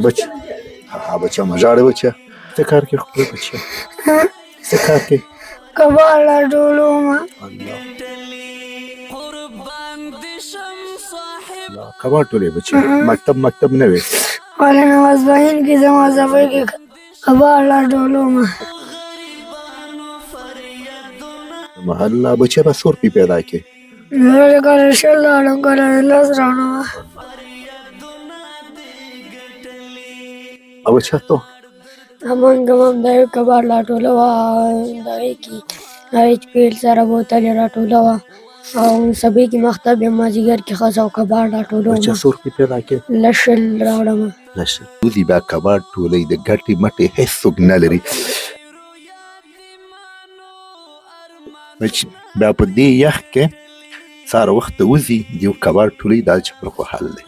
بچ ها بچا مه ژاړې بچیا. څه کار کوې خپل بچیا؟ څه کار کوې؟ کباړ راټولوم. الله الله، کباړ ټولې بچیا. مکتب مکتب نه وې؟ ولې نه، ماسپښین کې ځم، سبا کې کباړ راټولوم. الله بچیا، به څو روپۍ پیدا کړې؟ کله 20 راوړم، کله 10 راوړم. او بچیا ته؟ مونږ هم د کباړ راټولوه، دغې کې هغې پیل سره بوتلې راټولوه او سبا کې مکتب یم، مازدیګر کې ښځه او کباړ راټولوم. بچیا، څو روپۍ پیدا کړې؟ لس 20 راوړم. لس وځي بیا کباړ ټولوي، د ګټې مټې هېڅوک نه لري. چې بیا په دې یخ کې سهار وخته وځي، دیو کباړ ټولوي، دا چې پر خوشحال دی.